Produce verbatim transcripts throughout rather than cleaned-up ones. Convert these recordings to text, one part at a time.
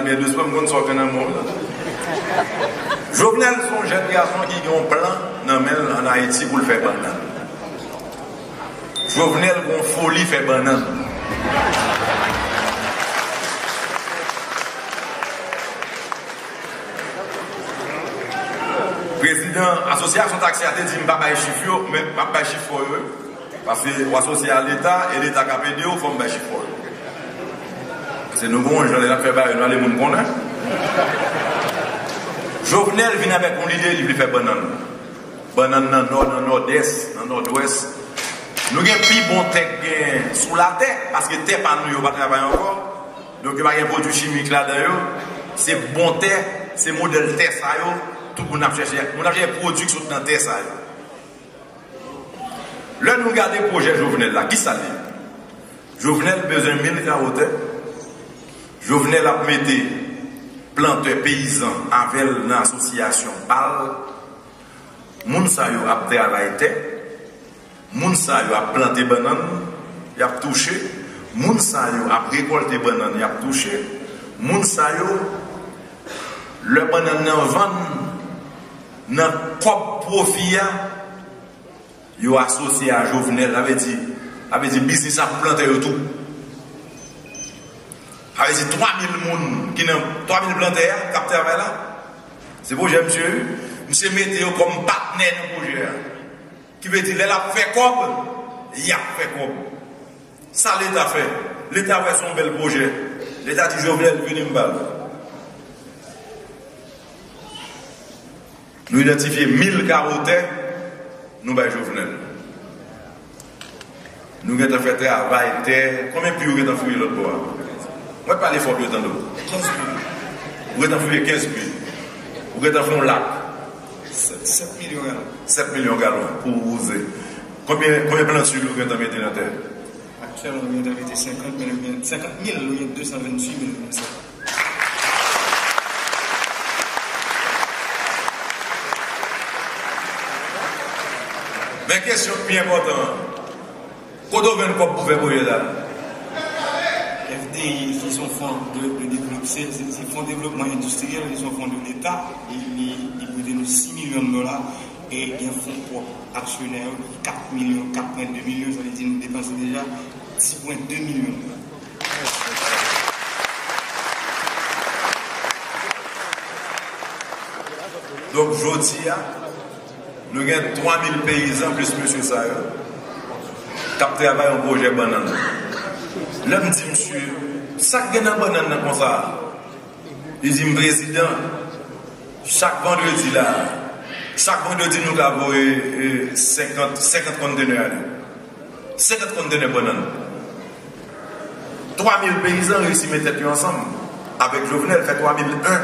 Byen dousman, m konn sa w gen nan men w. Jovenel se yon jèn gason ki gen yon plan nan men l ann Ayiti pou l fè bannann. Jovenel gen yon foli fè bannann. Prezidan Asosyasyon Taksi a te di m pa bay chif yo, men m ap bay chif fò yo. Paske w asosye a Leta, e Leta k ap ede w, fò m bay chif fò yo. Se nou gon jan lè n ap fè bagay, nou ale moun konnen. Jovenel vin avèk yon lide, li vle fè bannann. Bannann nan Nò, nan Nòdès, nan Nòdwès. Nou gen pi bon tè k gen sou latè, paske tè pa nou yo pa travay ankò. Donk, yo pa gen pwodui chimik ladan yo. Se bon tè, se modèl tè sa yo, tout moun ap chèche. Moun ap chèche pwodui k sot nan tè sa yo. Lè nou gade pwojè Jovenel la, kisa l ye? Jovenel bezwen mil kawo tè. Jovenel ap mete plantè peyizan avè l nan asosyasyon pa l. Moun sa yo ap travay tè. Moun sa yo ap plante bannann, y ap touche. Moun sa yo ap rekòlte bannann, y ap touche. Moun sa yo, lè bannann nan vann, nan kòb pwofi a, yo asosye a Jovenel, sa vle di, sa vle di biznis ak plantè yo tou. Sa vle di twa mil moun ki nan, twa mil plantè a k ap travay la, se pwojè misye wi. Misye mete yo kòm patnè nan pwojè a. Ki vle di lè l ap fè kòb, y ap fè kòb. Sa Leta fè? Leta wè se yon bèl pwojè. Leta di Jovenel vini m ba l. Nou idantifye mil kawo tè, nou bay Jovenel. Nou gentan fè travay tè. Konbyen pi ou gentan fouye lòt bò a? Mwen pale fò pou yo tande w. Kenz pi. Ou gentan fouye kenz pi. Ou gentan fè yon lak. Sèt milyon galon. Sèt milyon galon pou wouze. Konbyen, konbyen plant sid ou gentan mete nan tè? Aktyèlman, nou gentan mete senkant, men nou gen senkant mil, nou gen de san venntuit mil nou gen senkant. Men kesyon ki pi enpòtan an, kote w jwenn kòb pou fè pwojè sa a? F D I, ki se yon fon de, de devlop-, se, se, se fon devlopman endistriyèl, se yon fon de Leta, li, li, li prete nou sis milyon dola, e gen fon pwòp aksyonè yo ki kat milyon, kat pwen de milyon, sa vle di nou depanse deja dis pwen de milyon dola. Donk, jodi a, nou gen twa mil peyizan plis mesye sa yo k ap travay yon pwojè bannann. Lè m di misye, sa k gen nan bannann nan konsa? Li di m, prezidan, chak vandredi la, chak vandredi nou ka voye, e, senkant, senkant kontenè ale. Senkant kontenè bannann. Twa mil peyizan reyisi met tèt yo ansanm avèk Jovenel, fè twa mil en.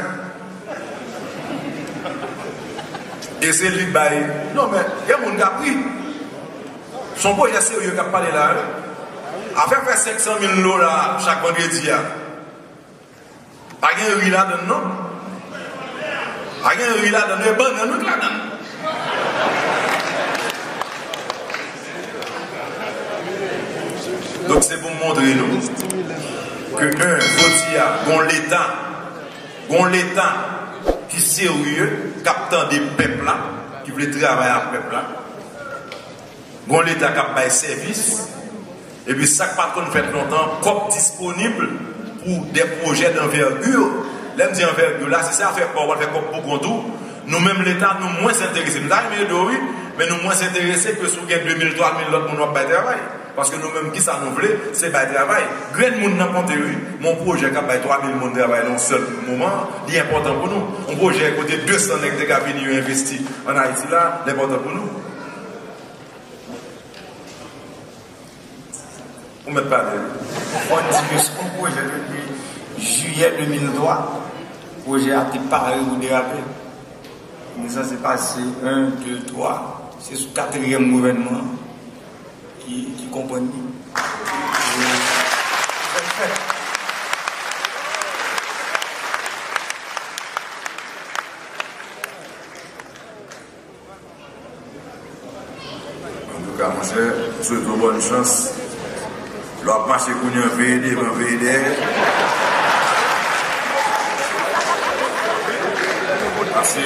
E se li k bay. Non, men, gen moun k ap ri. Se yon pwojè serye k ap pale la, wi. Afè fè senk san mil dola chak vandredi a. Pa gen ri ladann, non. Pa gen ri ladann, e bannann wi k ladann. Donk, se pou m montre nou ke, en, jodi a, gon Leta, gon Leta ki serye, k ap tande pèp la, ki vle travay ak pèp la. Gon Leta k ap bay sèvis, epi sa k pa t konn fèt lontan, kòb disponib pou de pwojè danvègi. Lè m di anvègi la, si se afè pa w, w al fè kòb pou kont ou. Nou menm Leta, nou mwens enterese. Nou ta renmen ede w, wi, men nou mwens enterese ke si w gen de mil, twa mil lòt moun w ap bay travay. Paske nou menm, kisa nou vle? Se bay travay. Grenn moun nan konte, wi. Men yon pwojè k ap bay twa mil moun travay nan yon sèl moman, li enpòtan pou nou. Yon pwojè kote de san nèg te ka vini yo envesti ann Ayiti la, li enpòtan pou nou. Ou mèt pale, wi. Fò n di ke se yon pwojè depi jiyè de mil twa, pwojè a te pare pou derape. Men sa se pase en, de, twa, se sou katriyèm gouvènman an ki, ki konprann li. E, fè l fèt. Antouka, monchè, m swete w bòn chans. Lè w ap mache kounye a, veye devan, veye dèyè. Se,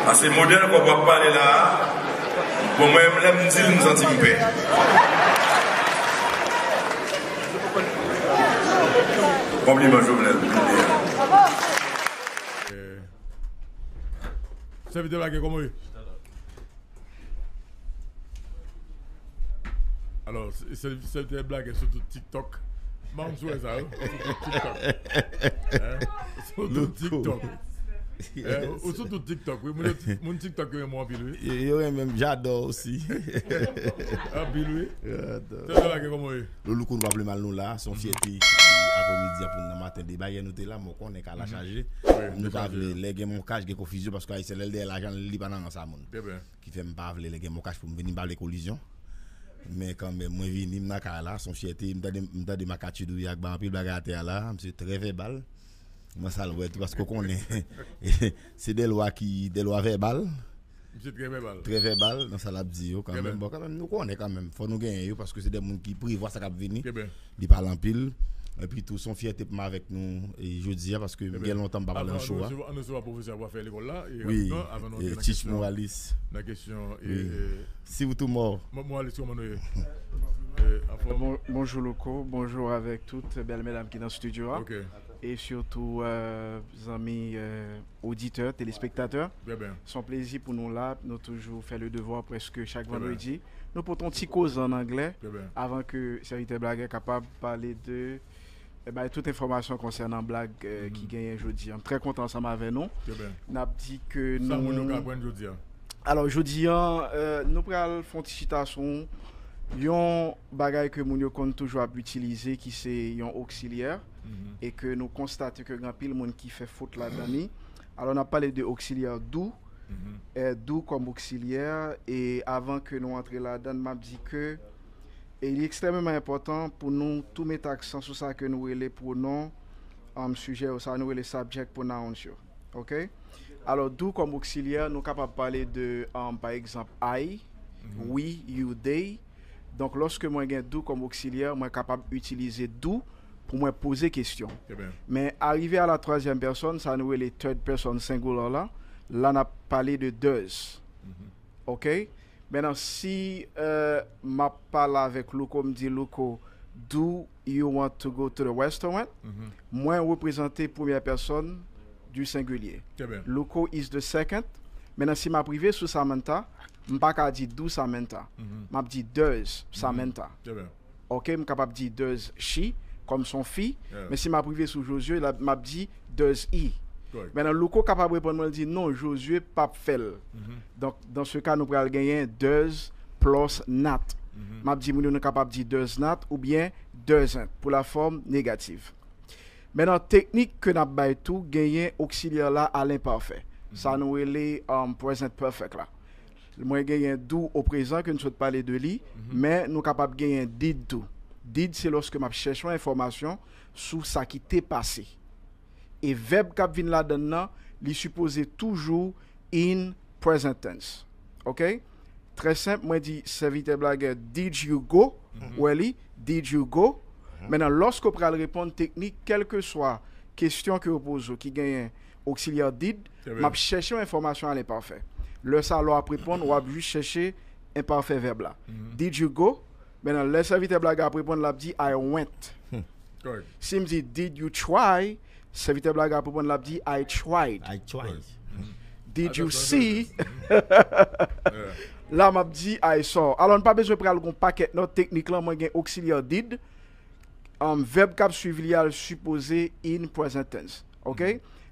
a se modèl kòb w ap pale la a. Bon, mwen menm, lè m di l, m santi m pè. Konpliman, Jovenel. Sèvitè Blagè, kòman w ye? Alò, se, se, sèvitè Blagè sou tout TikTok. M pa konn si w wè sa, wi. Sou tout TikTok. Hein? Sou tout TikTok. Hein? Ou sou tout TikTok, wi. Moun yo ti-, moun TikTok yo renmen w anpil, wi. Yo, yo renmen m, j'adore aussi. Anpil, wi. J'adore. Sèvitè Blagè, kòman w ye? Loulou, nou pa vle mal nou la. Se yon fyète ki, aprèmidi a pou nou nan maten deba. Yè nou te la, men w konnen kay la chaje. Wi, nou pa vle, lè gen mokaj, gen konfizyon, paske Ayisyen, lè l dèyè lajan l, li pa nan rans a moun. Trè byen. Ki fè m pa vle lè gen mokaj pou m vini, m pa vle kolizyon. Men kanmenm, mwen vini, m nan kay la, se yon fyète, m tande, m tande Makatchou Douya ak bay anpil bagay atè a la, misye trè vèbal. Mwen salye l tou, paske w konnen, se de lwa ki, de lwa vèbal. Misye trè vèbal. Trè vèbal, nan sa l ap di yo, kanmenm. Bon, kanmenm, nou konnen kanmenm, fò nou genyen yo, paske se de moun ki prevwa sa k ap vini. Li pale anpil. Epi tou, se yon fyète pou m avèk nou, e, jodi a, paske m gen lontan m pa pale nan show a. Ann resevwa pwofesè a pou fè lekòl la, e, wi, rapidman, avan nou antre nan kesyon, nan kesyon, e, e, si w tou mò. Mo-, Moralis, kòman nou ye? E, anfòm? Bon, bonjou Louko, bonjou avèk tout bèl medam ki nan estidyo a. Ok. E sitou, e, zanmi, e, oditè, telespektatè. Trè byen. Se yon plezi pou nou la. Nou toujou fè le devwa prèske chak vandredi. Nou pote yon ti koze ann anglè avan ke sèvitè Blagè kapab pale de, e, bay tout enfòmasyon konsènan blag, e, ki genyen jodi a. M trè kontan ansanm avè nou. Trè byen. N ap di ke nou... Sa moun yo ka aprann jodi a? Alò, jodi a, e, nou pral fè yon ti chita sou yon bagay ke moun yo konn toujou ap itilize, ki se yon oksilyè, e ke nou konstate ke gen anpil moun ki fè fot ladan li. Alò, n ap pale de oksilyè do, e, do kòm oksilyè, e avan ke nou antre ladan l, m ap di ke, e, li ekstrèmeman enpòtan pou nou tou mete aksan sou sa ke nou rele pwonon, um, sijè yo, sa nou rele subject pronouns yo. Ok? Alò, do kòm oksilyè, nou kapab pale de, um, pa egzanp, I, we, you, they. Donk, lòske mwen gen do kòm oksilyè, mwen kapab itilize do pou mwen poze kesyon. Trè byen. Men arive a la twazyèm pèsòn, sa nou rele third person singular la, la n ap pale de does. Ok? Mentnan, si, e, m ap pale avèk Louko, m di, Louko, do you want to go to the restaurant? Mwen reprezante premyè pèsòn du singulier. Trè byen. Louko is the second. Mentnan, si m ap rive sou Samantha, m pa ka di do Samantha. M ap di does Samantha. Trè byen. Ok, m kapab di does she, kòm se yon fi, men si m ap rive sou Josué, la, m ap di does he. Mentnan, Louko kapab reponn mwen, l di, non, Josué p ap fè l. Donk, dans ce cas, nou pral genyen does plus not. M ap di moun yo, nou kapab di does not oubyen doesn't pou la fòm negative. Mentnan, teknik ke n ap bay tou, genyen oksilyè la a lenpafè. Sa nou rele, um, present perfect la. Mwen genyen do o prezan ke n sot pale de li, men nou kapab genyen did tou. Did, se lòske m ap chèche yon enfòmasyon sou sa ki te pase. E vèb k ap vin ladan l nan, li sipoze toujou in present tense. Ok? Trè senp, mwen di sèvitè Blagè, did you go? Ou wè li, did you go? Mentnan, lòske w pral reponn teknik, kèlkeswa kesyon ke yo poze w ki genyen oksilyè did, m ap chèche yon enfòmasyon a lenpafè. Lè sa a, lè w ap reponn, w ap jis chèche enpafè vèb la. Did you go? Mentnan, lè sèvitè Blagè ap reponn, l ap di, I went. Si m di, did you try? Sèvitè Blagè ap reponn, l ap di, I tried. I tried. Did you see? La, m ap di, I saw. Alò, n pa bezwen pral gon pakèt non, teknik lan, mwen gen oksilyè did. Um, vèb k ap swiv li a, l sipoze in present tense. Ok?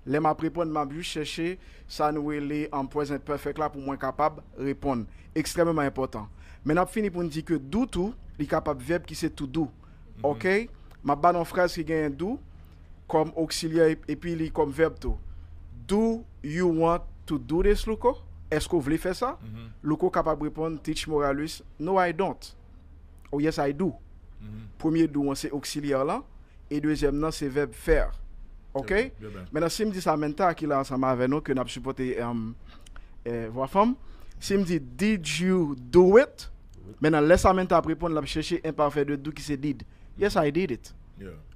Lè m ap reponn, m ap jis chèche sa nou rele, um, present perfect la pou mwen kapab reponn. Ekstrèmeman enpòtan. Men n ap fini pou n di ke do tou, li kapab vèb ki se to do. Ok? M ap ba nou yon fraz ki genyen do kòm oksilyè epi li kòm vèb tou. Do you want to do this, Louko? Èske w vle fè sa? Louko kapab reponn, Teach Moralus, no, I don't. Oh, yes, I do. Premye do an se oksilyè lan, e dezyèm nan se vèb faire. Ok? Mentnan, si m di Samantha ki la ansanm avè nou, ke n ap sipòte, um, eh, vwa fanm, si m di, did you do it? Mentnan, lè Samantha ap reponn, l ap chèche enpafè de do ki se did. Yes, I did it.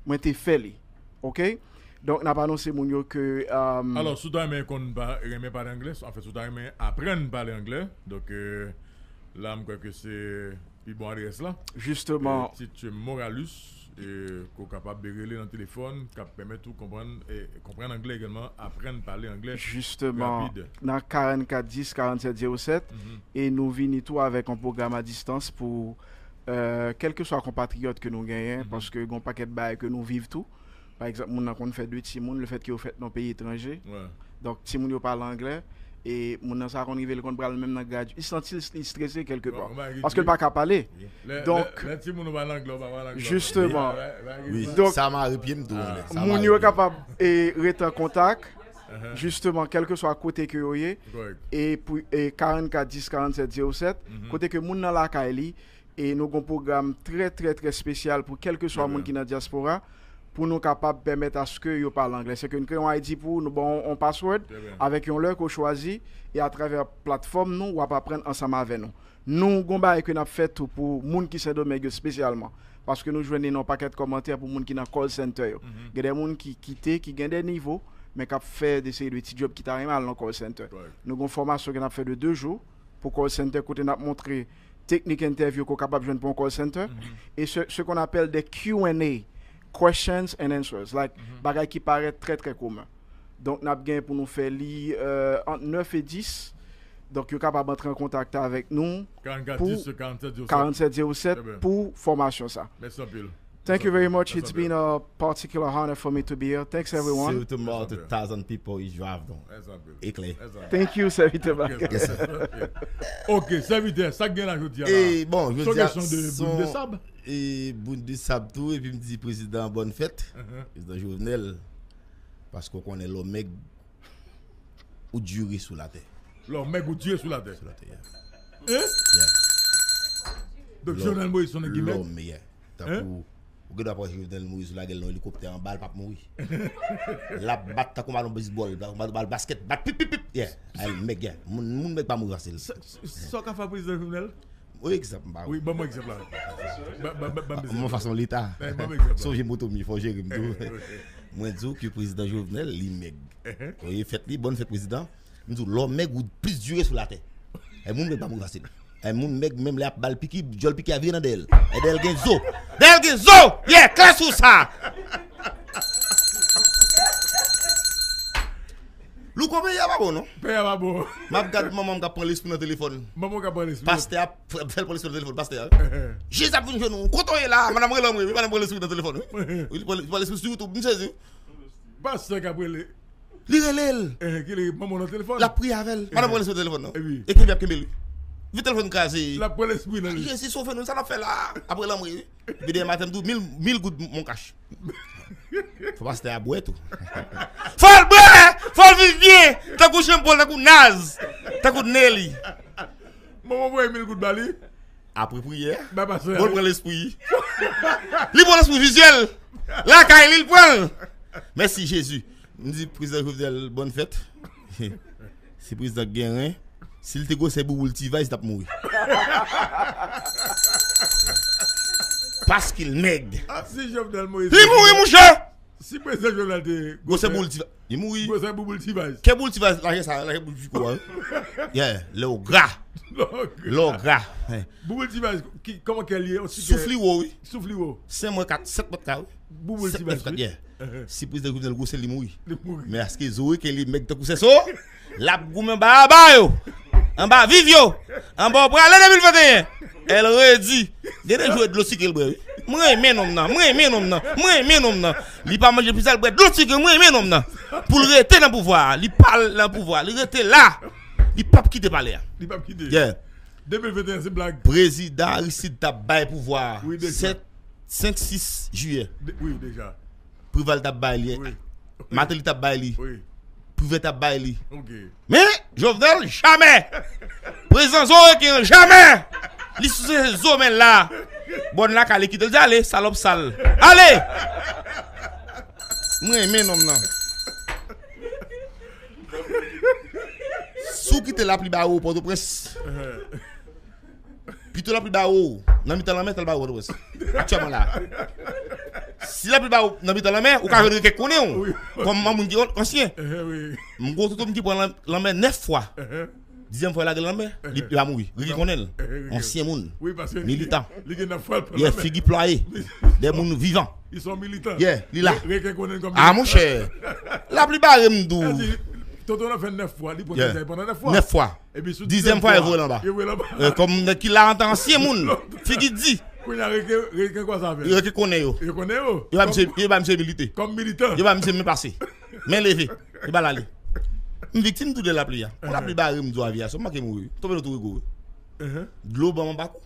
Mwen te fè li. Ok? Donk, n ap anonse moun yo ke, euh, Alò, si w ta renmen konn pa, renmen pale anglè, anfen, si w ta renmen aprann pale anglè, donk, euh, la, m kwè ke se pi bon adrès la. Jisteman. Euh, Tite Moralus, euh, ke w kapab rele nan telefòn, k ap pèmèt ou konprann, e konprann anglè egalman, aprann pale anglè rapid. Jisteman, nan karannkat dis, karannsèt zewo sèt, e nou vini tou avèk yon pwogram a distans pou, euh, kèlkeswa konpatriyòt ke nou genyen, paske gen yon pakèt bagay ke nou viv tou. Pa egzanp, moun nan konn fè de timoun, lefètke yo fèt nan peyi etranje. Donk, timoun yo pale anglè, e moun nan sa konn rive, li konn pral menm nan gradye. Li santi l, li strese kèlke pa. Paske l pa ka pale. Donk, lè timoun ou pale anglè, ou pa pale anglè. Jisteman. Wi, donk, sa mare pye m tou, sa mare pye m. Moun yo kapab, e, rete an kontak, jisteman, kèlkeswa kote ke yo ye. E pou, e, karannkat dis, karannsèt zewo sèt, kote ke moun nan lakay li, e nou gon pwogram trè, trè, trè espesyal pou kèlkeswa moun ki nan dyaspora, pou nou kapab pèmèt aske yo pale anglè. Se ke nou kreye yon I D pou ou, nou ba w yon, yon password, avèk yon lè ke w chwazi, e atravè platfòm nou, w ap aprann ansanm avè nou. Nou gon bagay ke n ap fè tou pou moun ki Sendomeng yo espesyalman. Paske nou jwenn yon pakèt kòmantè pou moun ki nan call center yo. Gen de moun ki kite, ki gen de nivo, men k ap fè de seri de ti djòb ki ta renmen al nan call center. Nou gon fòmasyon ke n ap fè de de jou pou call center, kote n ap montre teknik entèvyou ke w kapab jwenn pou yon call center. E ce, ce qu'on appelle des Q and A, questions and answers, like, bagay ki parèt trè, trè komen. Donk, n ap gen pou nou fè li, euh, ant nèf e dis. Donk, yo kapab antre an kontak avèk nou pou karannkat dis, karannsèt zewo sèt pou fòmasyon sa. Mèsi anpil. Thank you very much. It's been a particular honor for me to be here. Thanks, everyone. Sèvitè Marc, a thousand people is drive down. Eklè. Thank you, Sèvitè Marc. Ok, sèvitè, sa k gen la jodi a la? E bon, jodi a, se yon kesyon de boun de sab. E boun de sab tou, epi m di prezidan bòn fèt, prezidan Jovenel, paske w konnen lè w mèg, ou dire sou latè. Lè w mèg, ou dire sou latè. Sou latè, yeah. Hein? Yeah. Donk, Jovenel Moïse se yon nèg ki mèg? Lè w mèg, yeah. Tankou, ou gen dwa pran Jovenel Moïse, ou lage l nan elikoptè anba, l p ap mouri. L ap bat tankou balon bezbòl, tankou balon, balon baskèt, bat pip, pip, pip. Yeah. Ay, mèg, yeah. Moun, moun mèg pa mouri fasil. Sa, sa w ka fè prezidan Jovenel? Yon egzanp, m pa wè. Wi, ban m yon egzanp la. Ban, ban, ban, ban m egzanp. Yon fason leta. Ban m egzanp la. Sonje moto m ye, fò w jere m tou. Mwen di w ke prezidan Jovenel, li mèg. Wi, fèt li, bòn fèt prezidan. M di w, lè w mèg, ou plis dire sou latè. E moun mèg pa mouri fasil. E moun mèg, menm lè y ap ba l piki, dyòl piki a vire nan dèyè l. E dèyè l gen zo. Dèyè l gen zo! Yeah, klè sou sa! Louko, peyi a pa bon, non. Peyi a pa bon. M ap gad manman m k ap pran lespri nan telefòn. Manman w k ap pran lespri. Pastè a fè l pran lespri nan telefòn, pastè a. Jezi ap vin jwenn ou. Kote w ye la? Madanm rele m, wi. Madanm pran lespri nan telefòn, wi. Wi, li pran, li pran lespri sou YouTube, m sezi. Pastè k ap rele. Li rele l. Eh, ki li, manman nan telefòn? L ap priye avè l. Madanm pran lespri nan telefòn, non? E wi. E kenbe ap kenbe l, wi. Vi telefòn kraze. L ap pran lespri nan li. Jezi sove nou, sa n ap fè la? Apre lanmri, wi. Epi demen maten m di w, mil, mil goud mon kach. Fò pastè a bwè tou. Fò l bwè! Fò l viv byen! Tankou Jean Paul, tankou Naz, tankou Nelly. Manman voye mil goud ba li. Apre priyè, bon, l pran lespri. Li pran lespri vizyèl. Lakay li, l pran l. Mèsi, Jezi. M di prezidan Jovenel, bòn fèt. Se prezidan k gen ren. Si l te gwosè bouboul T-Vice, l t ap mouri. Paske l mèg. Ah, si Jovenel Moïse. Li mouri, mouche! Si prezidan Jovenel te gwosè bouboul T-Vice, li mouri. Gwosè bouboul T-Vice. Kè bouboul T-Vice, lajè sa, lajè bouboul Vico a, wi. Yeah, lè w gra. Lè w gra. Lè w gra. Bouboul T-Vice, ki, kòman kè l ye? Souf li wo, wi. Souf li wo. Senk mwen kat, sèt mèt ka, wi. Bouboul T-Vice, wi. Yeah. Si prezidan Jovenel gwosè l, li mouri. Li mouri. Men aske zo e ke li mèg tankou sèso, l ap goumen anba aba yo, anba viv yo, anba w prale de mil venteyen. L redi. Gen de jou e dlo sike l bwè, wi. M renmen nonm nan, m renmen nonm nan, m renmen nonm nan. Li pa manje pizza, l bwè dlo sike, m renmen nonm nan. Pou l rete nan pouvwa a, li pa al nan pouvwa, li rete la. Li p ap kite palè a. Li p ap kite. Yeah. De mil venteyen, se blag. Prezidan Aristide t ap bay pouvwa a. Wi, deja. Sèt, senk, sis jiyè. De, wi, deja. Preval t ap bay li. Wi. Martelly t ap bay li. Wi. Privè t ap bay li. Ok. Men, Jovenel, jamè! Prezidan zo e ke an, jamè! Li souse zo men la. Bòn lakay li kite l di, ale, salòp sal. Ale! M renmen nonm nan. Si w kite lapli ba ou Pòtoprens, pito lapli ba ou nan mitan lanmè, t al ba ou Pòtoprens. Aktyèlman la. Si lapli ba ou nan mitan lanmè, ou ka jwenn reken konnen w. Kòm yon moun ki ansyen. M gen yon tonton m ki pran lan- lanmè nèf fwa. Dizyèm fwa, lage lanmè, li pa mouri. Reken konnen l. Ansyen moun. Militan. Yeah, figi plwaye. De moun vivan. Yeah, li la. Ah, monchè. Lapli bare m di w. Tonton nan fè nèf fwa, li pran Yeah. Kretèy pandan nèf fwa. Nèf fwa. Epi sou Dizyèm fwa, yo voye l anba. Yo voye l anba. Eh, kòm nèg ki la antan ansyen moun, figi di. Kounye a reken, reken kwa sa fè? Yo reken konnen yo. Yo konnen yo. Yo ba misye, yo ba misye milite. Kòm militan. Yo ba misye men pase. Men leve. Yo ba l ale. M viktim tou de lapli a. Lapli bare m di w avyasyon, m manke mouri. Tonbe nan tou rigo. Dlo ban m anba kou.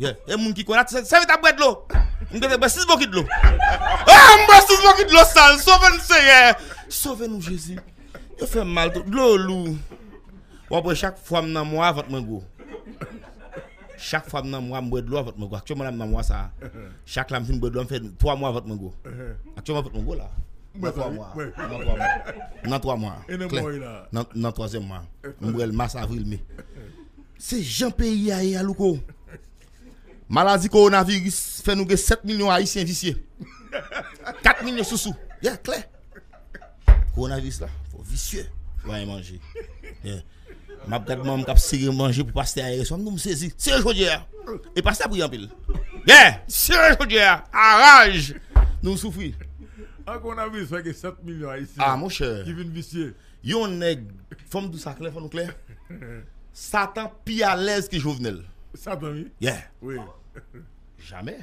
Yeah. E moun ki kwè la, sèvi t ap bwè dlo. M te bwè sis bokit dlo. Ah, m bwè sis bokit dlo sal. Sove n, Senyè. Sove nou, Jezi. Yo fè m mal tou. Dlo lou. W ap wè chak fwa m nan mwa, vant mwen gwo. Chak fwa m nan mwa, m bwè dlo, vant mwen gwo. Aktyèlman, la m nan mwa sa a. Chak la m fin bwè dlo, m fè twa mwa, vant mwen gwo. Aktyèlman, vant mwen gwo la. Nan twa mwa. Nan twa mwa. Nan twa mwa. Klè. Nan, nan twazyèm mwa. M bwè l mas, avril, me. Se jan peyi a ye a, Louko. Maladi kowonaviris fè nou gen sèt milyon Ayisyen visye. Kat milyon sousou. Yeah, klè. Kowonaviris la, fò visye. Pou pa gen manje. Yeah. M ap gad manman m k ap sere manje pou pastè a yè swa. M di, m sezi. Sere chodyè a. E pastè a priye anpil. Yeah! Sere chodyè a. A raj. Nou soufri. An kowonaviris fè gen sèt milyon Ayisyen Ah, monchè. Ki vin visye. Yon nèg, fò m di w sa klè, fò nou klè. Satan pi alèz ke Jovenel. Satan, wi. Yeah. Wi. Jamè.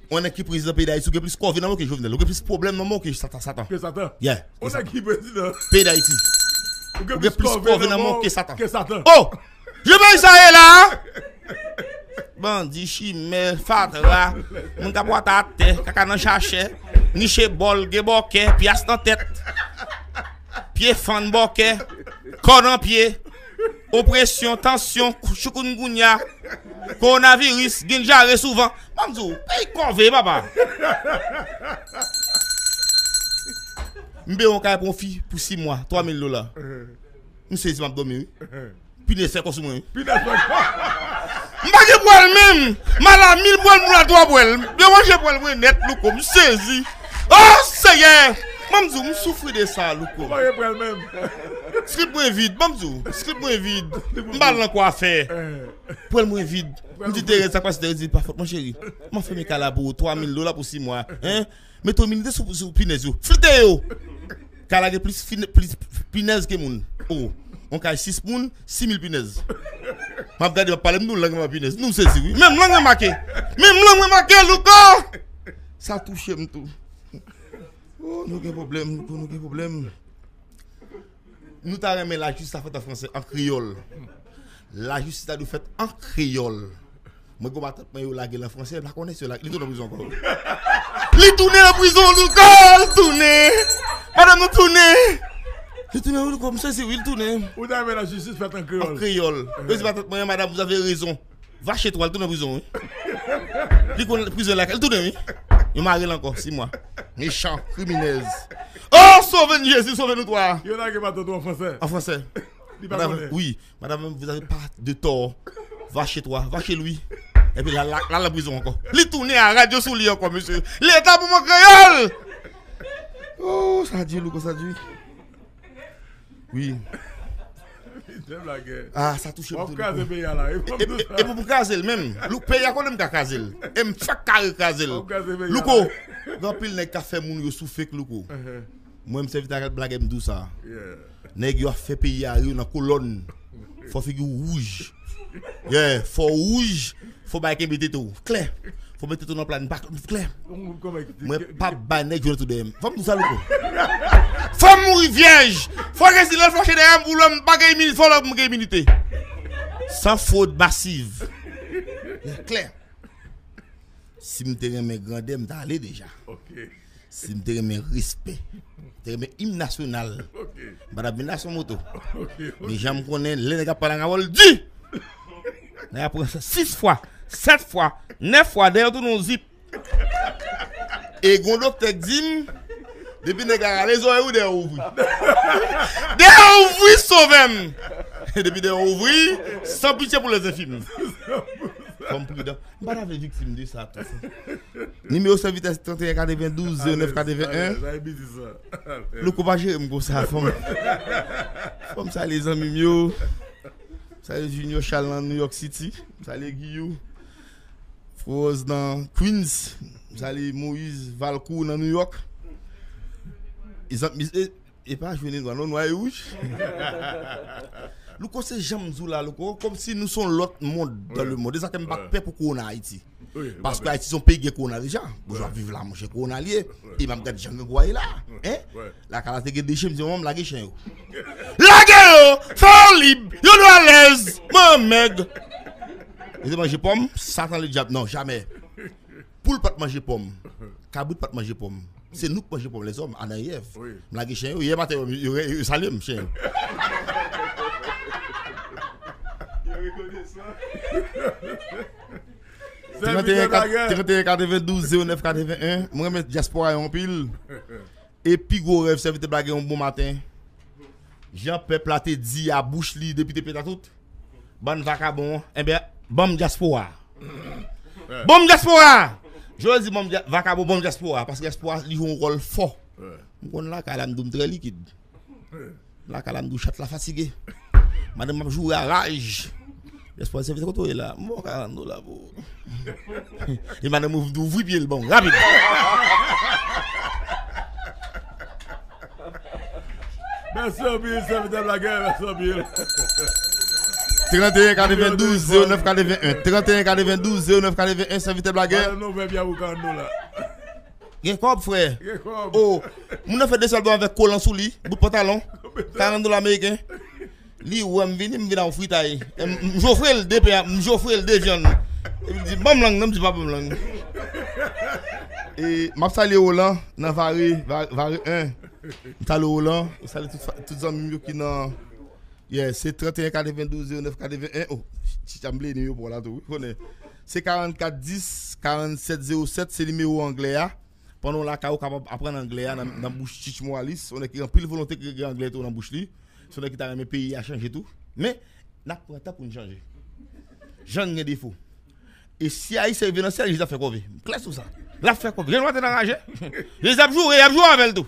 Yon nèg ki prezidan peyi Dayiti, ou gen plis kòve nan men w ke Jovenel. Ou gen plis pwoblèm nan men w ke Satan. Satan. Ke Satan. Yeah. Yon nèg ki prezidan peyi Dayiti. Ou gen plis kòve nan men w ke Satan. Ke Satan. Oh! Jan peyi sa ye la! Bandi, chimè, fatra, moun k ap wata atè, kaka nan chachè, niche bòl, gen bòkè, pyas nan tèt, pye fann bòkè, kò nan pye, opresyon, tansyon, chikungunya, kowonaviris, gin dyare souvan. Ban m di w, peyi kòve, papa. M peye yon kay pou yon fi pou sis mwa, twa mil dola. M sezi, m ap dòmi, wi. Pinèz fè kò sou mwen, wi. Pinèz fè kò. M pa gen pwèl menm. M al a mil pwèl, m al a twa pwèl. M deranje pwèl mwen nèt, Louko. M sezi. Oh, Seyè! Ban m di w, m soufri de sa, Louko. Ou pa gen pwèl menm. Trip mwen vid. Ban m di w, trip mwen vid. M pa al nan kwafè. Pwèl mwen vid. M di Terèz, sa k pase? Terèz di, pa fòt mwen, cheri. M ap fèmen kay la pou ou, twa mil dola pou sis mwa. Hein? Mete yon milite sou, sou pinèz yo. Flite yo! Kay la gen plis, plis pinèz ke moun. Oh, yon kay sis moun, sis mil pinèz. M ap gade, m ap pale, m di w lang mwen pinèz. Nou sezi, wi. Menm lang mwen make. Menm lang mwen make, Louko! Sa touche m tou. Oh, nou gen pwoblèm, Louko, nou gen pwoblèm. Nou ta renmen lajistis ta fèt an fransè, an kreyòl. Lajistis ta dwe fèt an kreyòl. Mwen gen matant mwen yo lage l an fransè, m pa konnen si yo lage, li tounen nan prizon ankò. Li tounen nan prizon, Louko, li tounen. Madanm nou tounen. Li tounen, Louko, m sezi, wi, li tounen. Ou ta renmen lajistis fèt an kreyòl? An kreyòl. Yo di matant mwen, madame, vous avez raison. Va chez toi, l tounen prizon, wi. Li konn prizon lakay, l tounen, wi. Yo mare l ankò, sis mwa. Mechan, kriminèz. Oh, sove n, Jezi, sove nou twa. Yo lage matant ou an fransè? An fransè. Li pa konnen? Wi. Madame, vous avez pas de tort. Va chez toi, va chez lui. Epi la, la, la, la prizon ankò. Li tounen a radyo sou li ankò, mesye. Leta pou mwen kreyòl! Oh, sa di, Louko, sa di. Wi. Li te blage. Ah, sa touche m tou, Louko. W ap kraze peyi a la. E, e, e pou m kraze l menm. Lou, peyi a konnen m ka kraze l. E m fèk ka rekraze l. W ap kraze peyi a la. Louko, gen anpil nèg k ap fè moun yo soufri, Louko. Mwen, m sèvi ta blage, m di w sa. Nèg yo ap fè peyi a yo nan kolòn. Fò figi w wouj. Yeah, fò w wouj. Fò bagay kenbe tete w klè. Fò mete tete w nan plan, pa klè. Mwen p ap bay nèg jwenn tou dèyè m. Fò m di sa, Louko. Fò m mouri vyèj. Fò gen si lè l fòche dèyè m pou lè m pa gen imini-, fò lè m gen iminite. San fwod masiv. Klè. Si m te renmen grandè, m ta ale deja. Si m te renmen respè, m te renmen im nasyonal, m pa t ap vin la sou moto. Men jan m konnen, lè nèg ap pale an Kreyòl di, nèg ap pran sa sis fwa, sèt fwa, nèf fwa, dèyè w tounen yon zip. E gon doktè k di m, depi nèg la rale zòrèy ou, dèyè w ouvri. Dèyè w ouvri, sove m. Depi dèyè w ouvri, san pitye pou lèzenfim. Fò m pridan. M pa ta vle viktim de sa tou. Nimewo sèvitè se trannteyen katrevendouz zewo nèf katreven en. Louko pa jere m konsa, fò m. Fò m salye zanmi m yo. Salye Junior Charles nan New York City. Salye Guillou. Froz nan Queens. Salye Moïse Valcourt nan New York. E zanmi, e, e pa jwenn nwa, non, nwa e wouj. Louko, se jan m di w la, Louko, kòmsi nou se yon lòt mond dans le monde. E sa fè m pa pè pou kowona Ayiti. Paske Ayiti se yon peyi gen kowona deja. Boujwa ap viv la, monchè, kowona li ye. E m ap gad jan grangou a ye la. Hein? Lakay la te gen de chen, m di, manman, lage chen yo. Lage yo! Fè yo lib! Yo dwe alèz! Manmèg! Yo te manje pòm? Satan le dyab, non, jamè. Poul pa t manje pòm. Kabrit pa t manje pòm. Se nou k manje pòm, lèzòm, Adan e Èv. M lage chen yo, yè maten, yo, yo, yo salye m, chen yo. Trannteyen katrevendouz zewo nèf katreven en. Mwen renmen dyaspora yo anpil. E pi gwo rèv sèvitè Blagè yon bon maten. Jan pèp la te di a bouch li depi te peta tout. Bann vakabon, enben, ban m dyaspora. Ban m dyaspora! Jodi, ban m dya-, vakabon, ban m dyaspora. Paske dyaspora li jwe yon wòl fò. M konn lakay la, m di w m trè likid. Lakay la, m di w chat la fatige. Madanm ap joure a raj. Dyaspora sèvitè kote w ye la? M ba w karant dola pou. E madanm ouvri pye l ban w rapid. Mèsi anpil, sèvitè Blagè, mèsi anpil. Trannteyen katrevendouz zewo nèf katreven en. Trannteyen katrevendouz zewo nèf katreven en, sèvitè Blagè. Madanm nan ouvè pye a pou karant dola. Gen kòb, frè. Gen kòb. Oh, moun nan fè de sèl dwa avèk kolan sou li, bout pantalon, karant dola ameriken. Li wè m vini, m vin a yon fritay. M, m jofre l de pen, m jofre l de vyann. Epi l di, ban m lang nan, m di, pa ban m lang. E, m ap salye Roland nan Vare, Va-, Vare en. M salye Roland, m salye tout fa-, tout zanmi m yo ki nan, yeah, se trannteyen katrevendouz zewo nèf katreven en. Oh, ti tanble nimewo pou la tou, wi, konnen. Se karannkat dis, karannsèt zewo sèt, se nimewo anglè a. Pandan w lakay ou kapab aprann anglè a nan, nan bouch Tchich Moralis, yon nèg ki gen anpil volonte ki gen anglè tou nan bouch li. Se yon nèg ki ta renmen peyi a chanje tou. Men, n ap pran tan pou n chanje. Jan n gen defo. E si Ayisyen rive nan syèl, Jezi ap fè kòve. M klè sou sa. L ap fè kòve. Jan nou ap anraje. Jezi ap joure, y ap joure avè l tou.